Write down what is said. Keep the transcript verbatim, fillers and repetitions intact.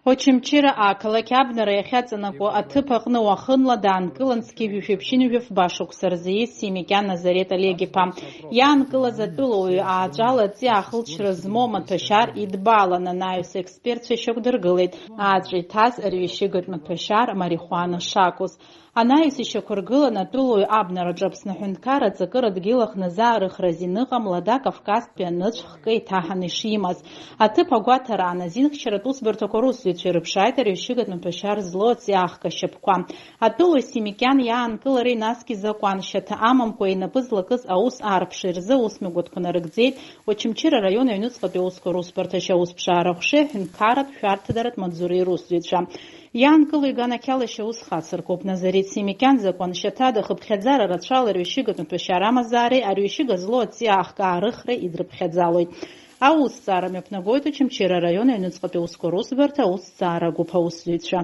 Очамчыра ақалақь абнара иахьаҵанакуа аҭыԥ аҟны уахынла даанкылан зқьи жәшәи ԥшьынҩажәи фба шықәса рзы ииз Семикиан Назарет Олег-иԥа. Иаанкылаз атәылауаҩы ааҵәала аҵиаа ахылҵшьҭра змоу амаҭәашьар идбалан анаҩс аекспертцәа ишьақәдыргылеит ааҵәа иҭаз арҩашьыгатә маҭәашьар марихуана шакәыз. Анаҩс ишьақәыргылан атәылауаҩ абнараҿы Аԥсны аҳәынҭқарра аҵакыра дгьыл аҟны заарыхра азин ыҟам Лада Кавказтәи аныцә хкы иҭаҳаны ишимаз. Аҭыԥ агәаҭараан азинхьчаратә усбарҭақәа русзуҩцәа ирыԥшааит арҩашьыгатә маҭәашьар злоу аҵиаа ахкы ашьапқәа. Атәылауаҩ Семикиан иаанкылареи насгьы закәаншьаҭа амамкәа инапы злакыз аус аарԥшреи рзы аусмҩаԥгатәқәа нарыгӡеит Очамчыра араион аҩныҵҟатәи аусқәа русбарҭа ашьаусԥшаара аҟәшеи аҳәынҭқарратә шәарҭадаратә маҵзуреи русзуҩцәа. Иаанкылоу иганахьала ашьаус хацыркуп. Назарет Семикиан закәаншьаҭада хыԥхьаӡара рацәала арҩашьыгатә маҭәашьар амазаареи арҩашьыга злоу аҵиаа ахкы аарыхреи идрыԥхьаӡалоит. Аусҭҵаара мҩаԥнагоит Очамчыра араион аҩныҵҟатәи аусқәа русбарҭа аусҭҵаара агәыԥ аусзуҩцәа.